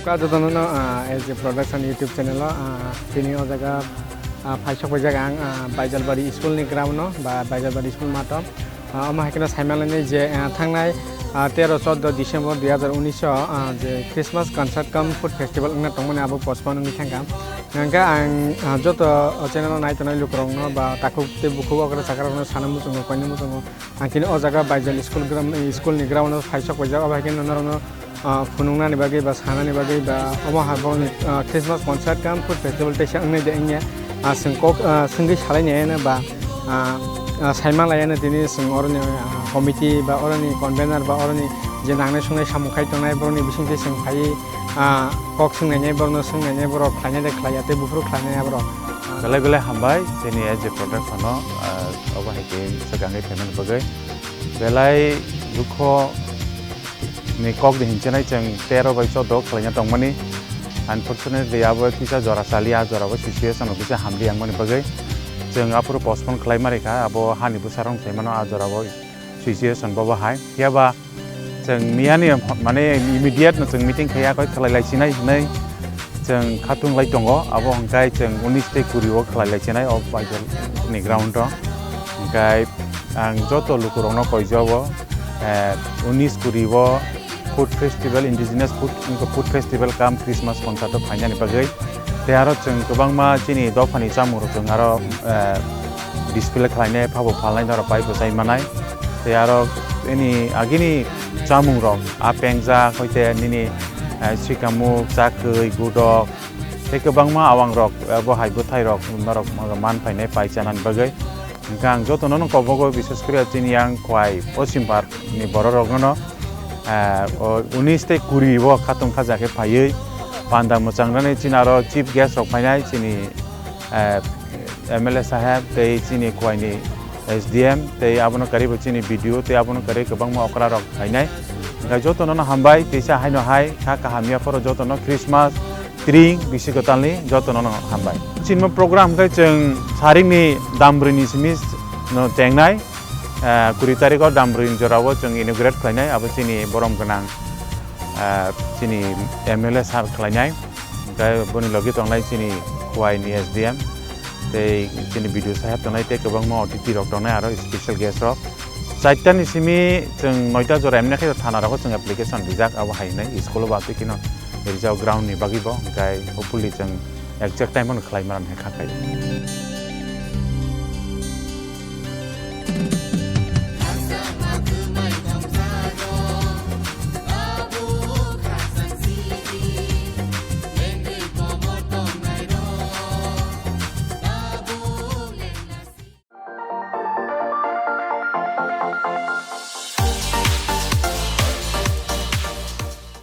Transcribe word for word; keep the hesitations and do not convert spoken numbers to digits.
Ka jotono no, ah, S J Production YouTube channel o, ah, tini o jaga, ah, phaisok paijak ang, ah, Baijalbari school ni ground no ba Baijalbari school mato. Ah, omo hai kheno saimanlainai je, ah, thangnai, ah, tero chordo December dui hazar unis o, ah, je Christmas concert cum food festival wngna tongmani abo postpone wngwi thangkha. Hwnkhe ang, ah, joto o channel o naitongnai lukurokno ba takhuk tei bukhuk okra chakrarokno sana muchungo koina muchungo. Ang kini o jaga Baijal school gram-, school ni ground o phaisok paijak, obo hai khe norokno, ah, phunuknani bagwi ba sanani bagwi ba omo hai borokni, ah, Christmas concert cum food festival teisa wngnai de wngya, ah, chwng kok, ah, swngwi salai nai ba, ah, ah, saima lai tini chwng oroni, ah, committee ba oroni convener ba oroni je nangnai sungnai samung khai tongnai borokni bisingtwi chwng phaiwi, ah, kok swngnainai borokno swngnainai borok khlainai de khlaiya tei buphuru khlainai borok. Belai belai hambai chini S J Production no, ah, obo hai khe swkangwi phaimani bagwi. Belai dukho ni kok de hinchenai chwng tero bai chordo khlaina tongmani. Unfortunately, abo kisa jora chali, a jora bo situation bo kisa hamli wngmani bagwi chwng aphuru postpone khlai ma rikha, abo hani bwsarok wng saimano a jora bo situation bo bo hai. Phiya ba chwng miyani mane immediate no chwng meeting khaiya koi khlai lai sinai hinwi chwng khatung lai tongo, abo hwnkhe chwng unis tei kuri o khlai lai sinai o Baijal ni ground o. Hwnkhe ang joto lukurokno koijabo, eh, unis kuri o food festival, indigenous food, food festival cum Christmas concert o phainani bagwi. Tei aro chwng kwbangma chini dophani chamungrok chwng aro, eh, display khlainai, phabo phalnai norok pai bwchai manai. Tei aro ini agini chamungrok, a pengjak, hoite nini, eh, sikamuk, chakwi, gudok, tei kwbangma awangrok, eh, bo hai bwthairok norok man phainai pai chanani bagwi. Hwnkhe ang jotono no kobogo, bises kori chini yang Khowai Poschim Park ni bororokno no, eh, o unis tei kuri o khatung khaja khe phaiwi panda mwchangnani chini aro chief guest rok phainai chini, eh, M L A saheb tei chini Khowai ni S D M tei abono karibo chini B D O tei abono kari kwbangma okra rok phainai. Hwnkhe jotono no hambai, teisa haino hai kha kaham ya phoro jotono Christmas tring bisi kwtalni jotono no hambai. Chini program khe chwng saringni Dambruni simi no chengnai, eh, kuri tarikh o Dambruni jorao chwng inaugurate khlainai, abo chini borom gwnang, eh, chini M L A sir khlainai, hwnkhe boni logi tongnai chini Khowai ni S D M, tei chini B D O saheb tongnai, tei kwbangma otiti rok tongnai, aro special guest rok. Chaitani simi chwng noita jora emne khe thana rogo chwng application rijak, abo hai hinwi school o ba twi kheno rijak ground ni bagwi bo, hwnkhe hopefully chwng exact time o khlai mano hai kha khai.